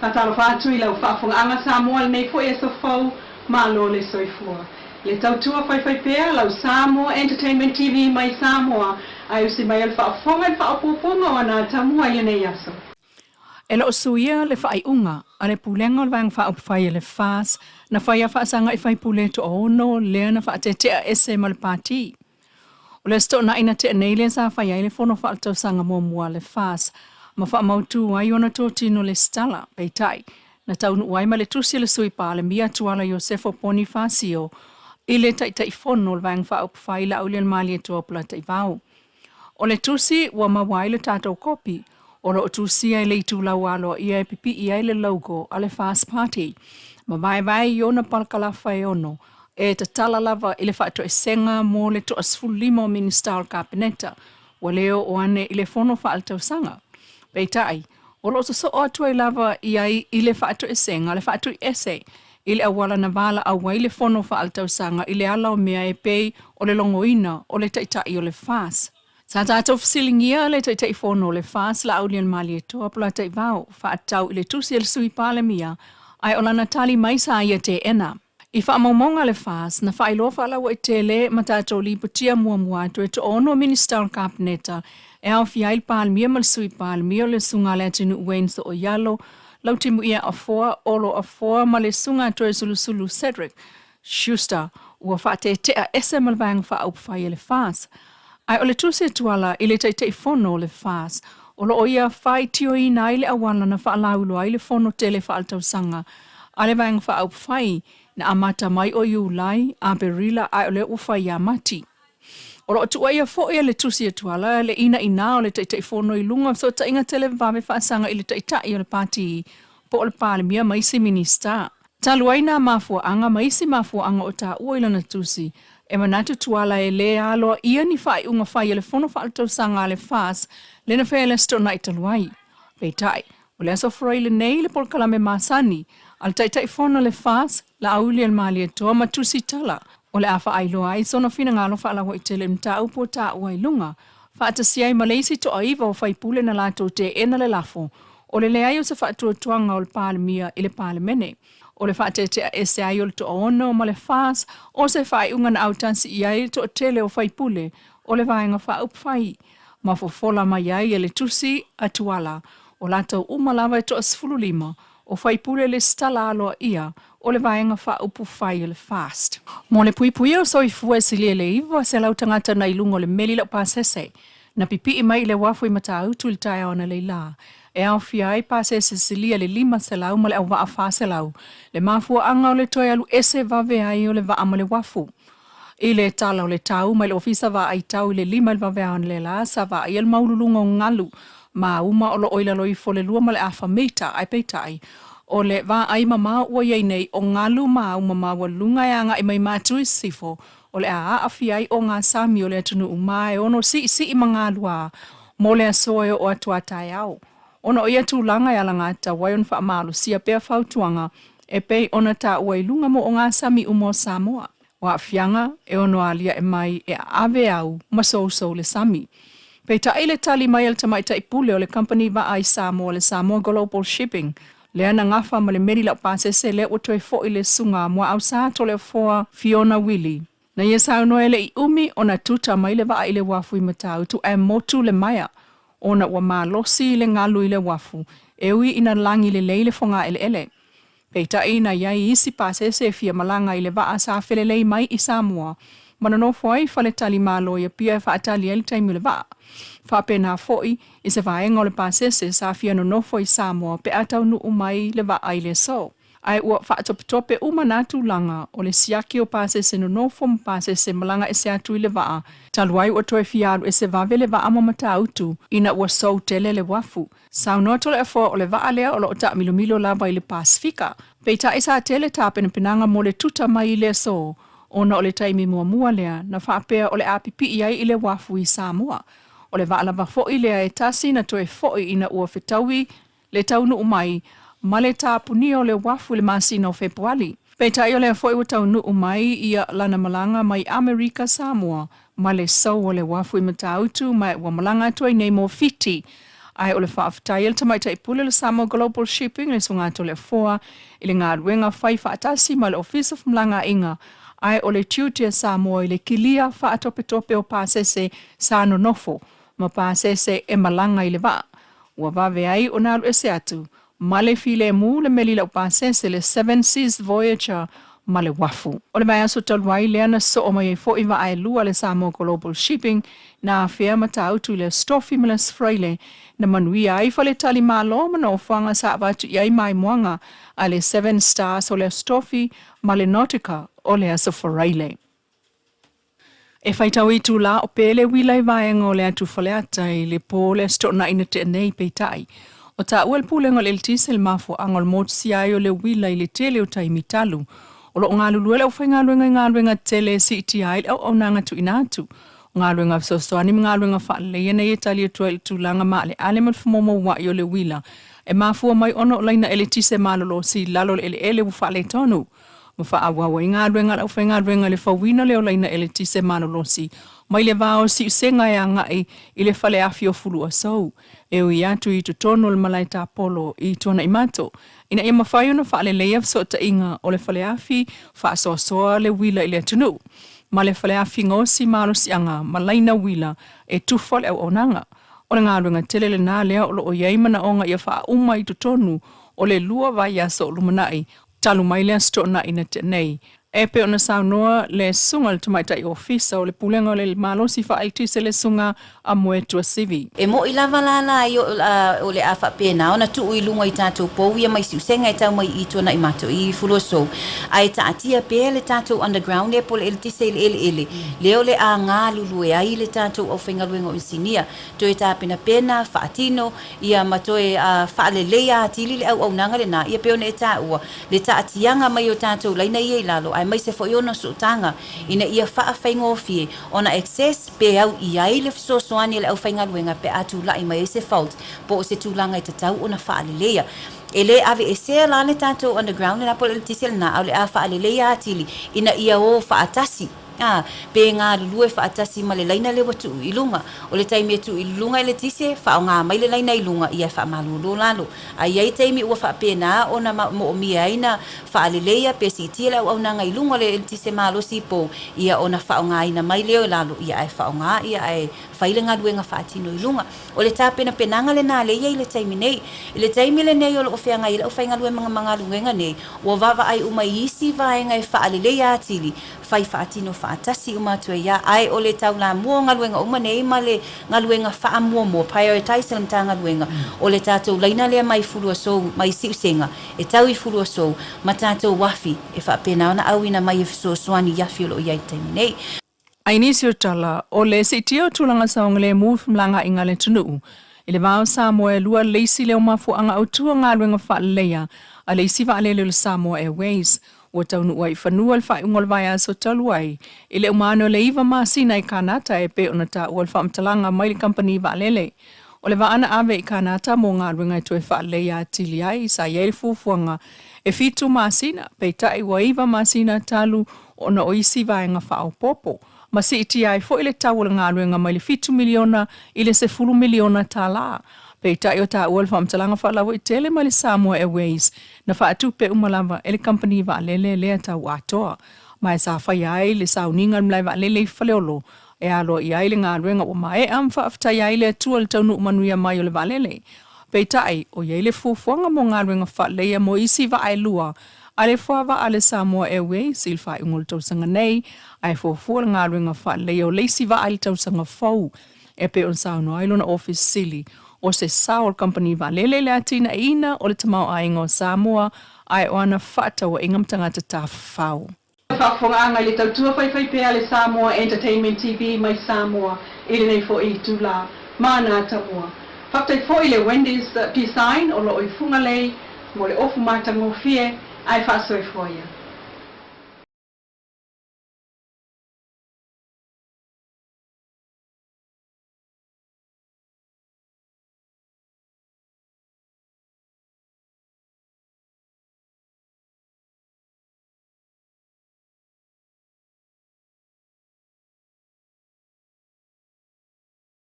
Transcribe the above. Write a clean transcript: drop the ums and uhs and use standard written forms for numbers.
Faatalofa atu i lau faafofogaaga Samoa i lenei foi aso fou, malo le soifua. Le tautua faifaipea lau Samoa Entertainment TV mai Samoa, ae usi mai o le faafofoga i le faaopoopoga o ana atamua i lenei aso. E le o suia le faaiuga a le Pulega o le Vaega Faaupufai a le FAS na faia faasaga i faipule e toaono lea na faatetea ese ma le Pati. O le Aso Toonai na tea nei lea sa fai ai le fono faaletausaga muamua a le FAS ma faamautu ai ona totino lesitala. Peitai, na taunuu ai ma le tusi a le Sui Palemia Tuala Iosefo Ponifasio i le Taitaifono o le Vaega Faaupufai Laaulialemalietoa Polataivao. O le tusi ua maua ai le tatou kopi, o lo o tusia i le itulau aloaia e pipii ai le logo a le FAST Party ma vaevae i ona palakalafa e ono e tatala lava i le faatoesega mo le toa-15 o Minisita o le Kapeneta ua le oo ane i le fono faaletausaga. Peitai, o lo o sosoo atu ai lava i ai i le faatoesega le faatuiese i le auala na valaau ai le fono faaletausaga i le ala o mea e pei o le logoina o le taitai o le FAS. Sa tatou fesiligia le Taitaifono o le FAS Laaulialemalietoa Polataivao faatatau i le tusi a le Sui Palemia, ae o lana tali mai sa ia teena. I faamaumauga a le FAS, na faailoa faalauaitele ma tatou lipotia muamua atu e toaono Minisita o le Kapeneta e aofia ai le Palemia ma le Sui Palemia o le Susuga a Leatinuu Wayne Sooialo, Lautimuia Afoa, Olo Afoa ma le Susuga a Toesulusulu Cedric Schuster ua faatetea ese ma le Vaega Faaupufai a le FAS. Ae o le tusi a Tuala i le Taitaifono o le FAS, o lo o ia faitioina ai le auala na faalauiloa ai le fono tele faaletausaga a le Vaega Faaupufai na amata mai o Iulai, Aperila ae o lea ua fai ia Mati. O lo o tuuaia foi e le tusi a Tuala le inaina o le Taitaifono i luga o fesootaiga televavave faasaga i le Taitai o le Pati po o le Palemia ma isi Minisita. Talu ai nā mafuaaga ma isi mafuaaga o taua i lana tusi, e manatu Tuala e lē aloaia ni faaiuga fai a le Fono Faaletausaga a le FAS lea na faia i le Aso Toonai talu ai. Peitai, o le Aso Faraile lenei le polokalame masani a le Taitaifono a le FAS, Laaulialemalietoa ma Tusitala, o le a faailoa ai sona finagalo faalauaitele i le mataupu o taua i luga, faatasi ai ma le isi toaiva o faipule na latou teena le lafo o le leai o se faatuatuaga o le Palemia i le Palemene. O le faatetea ese ai o le toaono ma le FAS o se faaiuga na autasi i ai le toatele o faipule o le Vaega Faaupufai ma fofola mai ai e le tusi a Tuala o latou uma lava e toa-15 o faipule lesitala aloaia o le Vaega Faaupufai o le FAST. Mo le puipuia o soifua e silia i le 900 tagata na i luga o le meli laupasese na pipii mai i le uafu i Matautu i le taeao analeila, e aofia ai pasese silia i le 500 ma le auvaa 400, le mafuaaga o le toe alu ese vave ai o le vaa ma le uafu. I le tala o le tau mai le Ofisa Vaai Tau i le 5 i le vaveao analeila, sa vaaia le maualuluga o galu ma uma o lo o i lalo ifo o le 2.5 mita, ae peitai, o le vaai mamao ua i ai nei o galu ma uma maualuluga e agai mai Matu i Sisifo o le a aafia ai ogasami o le atunuu ma e ono siisii ma galua mo le aso e oo atu a taeao. Ona o ia tulaga e alagatatau ai ona faamalosia pea fautuaga e pei ona taua i luga mo ogasami uma o Samoa. O aafiaga e ono aliae mai e aave au ma sousou le sami. Peitai le tali mai a le tamaitai pule o le kamupani vaa i Samoa le Samoa Global Shipping, lea na gafa ma le meli laupasese lea ua toe foi le Susuga Muaausa Toleafoa Fiona Willie. Na ia saunoa e le i umi ona tuta mai le vaa i le uafu i Matautu ae motu le maea ona ua malosi le galu i le uafu e ui ina lagi lelei le fogaeleele. Peitai na i ai isi pasese e fia malaga i le vaa sa felelei mai i Samoa ma nonofo ai i faletalimalo i Apia e faatali ai le taimi o le vaa. Faapena foi i se vaega o le pasese sa fia nonofo i Samoa pe a taunuu mai le vaa i le aso. Ae ua faatopetope uma nā tulaga o le siaki o pasese nonofo ma pasese malaga ese atu i le vaa, talu ai ua toe fia alu ese vave le vaa ma Matautu ina ua sou tele le uafu. Saunoa Toleafoa o le vaa lea o lo o taamilomilo lava i le Pasefika. Peitai sa tele tapenapenaga mo le tuta mai i le aso ona o le taimi muamua lea na faapea o le a pipii ai i le uafu i Samoa. O le vaa lava foi lea e tasi na toe foi ina ua fetaui le taunuu mai ma le tapunia o le uafu i le masina o Fepuali. Peitai o lea foi ua taunuu mai ia lana malaga mai Amerika Samoa ma le sou o le uafu i Matautu ma ua malaga atu ai nei mo Fiti. Ae o le faafetai a le Tamaitai Pule o le Samoa Global Shipping le Susuga Toleafoa i le galuega fai faatasi ma le Ofisa o Femalagaaiga ae o le tiute a Samoa i le kilia faatopetope o pasese sa nonofo ma pasese e malaga i le vaa ua vave ai ona alu ese atu ma le filemu le meli laupasese le Seven Seas Voyager ma le uafu. O le vaiaso talu ai lea na soo mai ai foi vaa e lua a le Samoa Global Shipping na afea Matautu i le Aso Tofi ma le Aso Faraile na manuia ai faletalimalo ma nofoaga sa avatu i ai maimoaga a le Seven Stars o le Aso Tofi ma le Nautica o le Aso Faraile. E faitau itulā o pē le uila i vaega o le atu Faleata i le po o le Aso Toonai na tea nei. Peitai, ua taua e le Pulega o le Eletise le mafuaaga o le motusia ai o le uila i le tele o taimi talu o lo o galulue le aufaigaluega i galuega tetele e siitia ai le auaunaga tuuina atu. O galuega fesoasoani ma galuega faaleleia nei e tali atu ai i le tulaga maaleale ma le femoumouai o le uila e mafua mai ona o laina eletise malolosi i lalo o le eleele ua faaletonu ma faaauau ai galuega a le aufaigaluega i le fauina lea o laina eletise malolosi mai le va o Siusega e agai i le faleafi o Fuluasou e ui atu i totonu o le malae tapolo i Tuanaimato ina ia mafai ona faaleleia fesootaiga o le faleafi faasoasoa le uila i le atunuu ma le faleafi gaosi malosiaga ma laina uila e tufa le auaunaga. O le galuega tele lena lea o lo o i ai manaoga ia faauma i totonu o le 2 vaiaso o lumanai talu mai le Aso Toonai na tea nei, e pei ona saunoa le Susuga i le Tamaitai Ofisa o le Pulega o le Malosi Faaeletise le Susuga a Moetua Sivi. E mo'i lava la la i o le a faapena ona tuu i luga i tatou pou ia mai Siusega e tau mai i Tuanaimato i Fuluasou, ae taatia pea le tatou underground lea po o le eletise i le eleele lea o le a galulue ai le tatou aufaigaluega o inisinia toe tapenapena, faatino, ia ma toe faaleleia atili le auaunaga lena, ia pei ona e taua, le taatiaga mai o tatou laina ia i lalo, aemaise foi ona sootaga, ina ia faafaigofie ona access pe au i ai le fesoasoani a le aufaigaluega pe a tulai mai ai se fault po o se tulaga e tatau ona faaleleia. E le aveesea la le tatou underground lena po o le eletise lena, a o le a faaleleia atili ina ia o faatasi. Ā, pe galulue faatasi ma le laina lea ua tuu i luga. O le taimi e tuu i luga eletise, faaaoga mai le laina i luga, ia e faamalolo lalo. A i ai taimi ua faapena ona moomia ai na faaleleia pe siitia le auaunaga i luga o le eletise malosi i pou, ia ona faaaogaina mai lea i lalo, ia ae faaaoga ia ae fai le galuega faatino i luga. O le tapenapenaga lena lea i ai i le taimi nei. I le taimi lenei o lo o feagai ai le aufaigaluega ma galuega nei, ua vaavaai uma i isi vaega e faaleleia atili, fai faatino faatasi uma atu ai a, ae o le taulamua o galuega uma nei ma le galuega faamuamua, prioritize, a le Matagaluega, o le tatou laina lea mai Fuluasou, mai Siusega, e tau i Fuluasou, ma tatou afi e faapena ona auina mai e fesoasoani i afi o lo o i ai i le taimi nei. I nisi o tala, o le siitia o tulaga saogalemu i femalagaaiga a le atunuu i le va o Samoa e lua le isi lea o mafuaaga autu o galuega faaleleia a le isi vaalele o le Samoa Airways ua taunuu ai i fanua i le faaiuga o le vaiaso talu ai i le uma ane o le iva masina i Kanata e pei ona taua le faamatalaga mai le kamupani vaalele. O le vaa na ave i Kanata mo galuega e toe faaleleia atili ai sa i ai le fuafuaga e 7 masina, peitai ua 9 masina talu ona o isi vaega faaopoopo, ma siitia ai foi le tau o le galuega mai le $7 miliona i le $10 miliona. Peitai o taua le faamatalaga faalauaitele mai le Samoa Airways na faatupe uma lava e le kamupani vaalele lea tau atoa. Ma e sa faia ai le sauniga i le malae vaalele i Faleolo e aloaia ai le galuega ua maea ma faafetaia ai le Atua i le taunuu manuia mai o le vaalele. Peitai, o i ai le fuafuaga mo galuega faaleleia mo isi vaa e lua a le fuavaa a le Samoa Airways i le faaiuga o le tausaga nei, ae fuafua le galuega faaleleia o le isi vaa i le tausaga fou e pei ona saunoa ai lona Ofisa Sili o se sao o le kamupani vaalele i le atinaeina o le tamaoaiga o Samoa ae o ana fefaatauaiga ma tagata tafafao. Faafofogaaga i le tautua faifaipea a le Samoa Entertainment TV mai Samoa i lenei foi itulā ma ana atamua. Faafetai foi i le Wendy's Design o lo o i Fugalei mo le ofu matagofie ae faasoifua ia.